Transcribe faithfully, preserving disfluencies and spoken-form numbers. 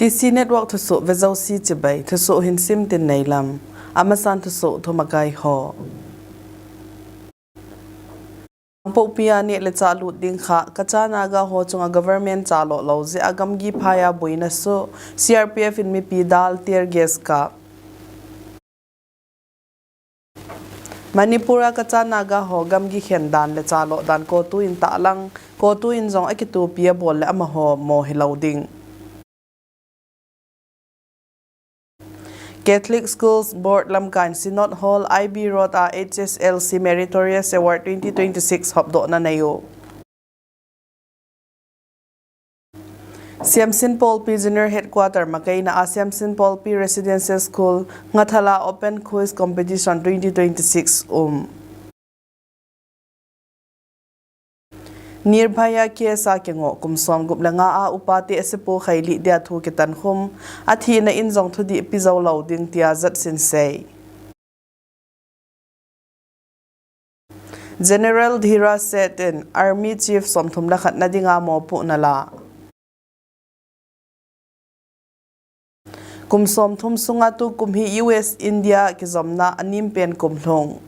T C Network thusoh vejouse chibai, thusoh hin simtin neilam. Amasan thusoh thumakai ho. Kangpokpi a neh le chah lut ding kha, Kacha Naga ho chunga government chaloh lou jeh a gamgi phai a boina suh, C R P F in mipi dal tear gas kap. Manipur a Kacha Naga ho gamgi khen dan le chaloh dan CoTU in tahlang, CoTU in jong akitopi abol le amaho mo hilou ding. Catholic Schools Board lamkaiin Synod Hall, I B Road a H S L C Meritorious Award twenty twenty-six hopdohna nei u. Siamsin Paulpi General Headquarter makaina a Siamsin Paulpi Residential School Ngathal a Open Quiz Competition twenty twenty-six um. Nirbhaya case a kingoh kum somgup le nga a upa te asepoh khailih dia thu kitankhum, athina in jong thudih pe jou lou ding tia jatsin sei. General Dhira Seth in Army Chief somthum le khat na dinga mopohna la. Kum somthum sunga tukum hi U S India kijomna anem pen kum lhung.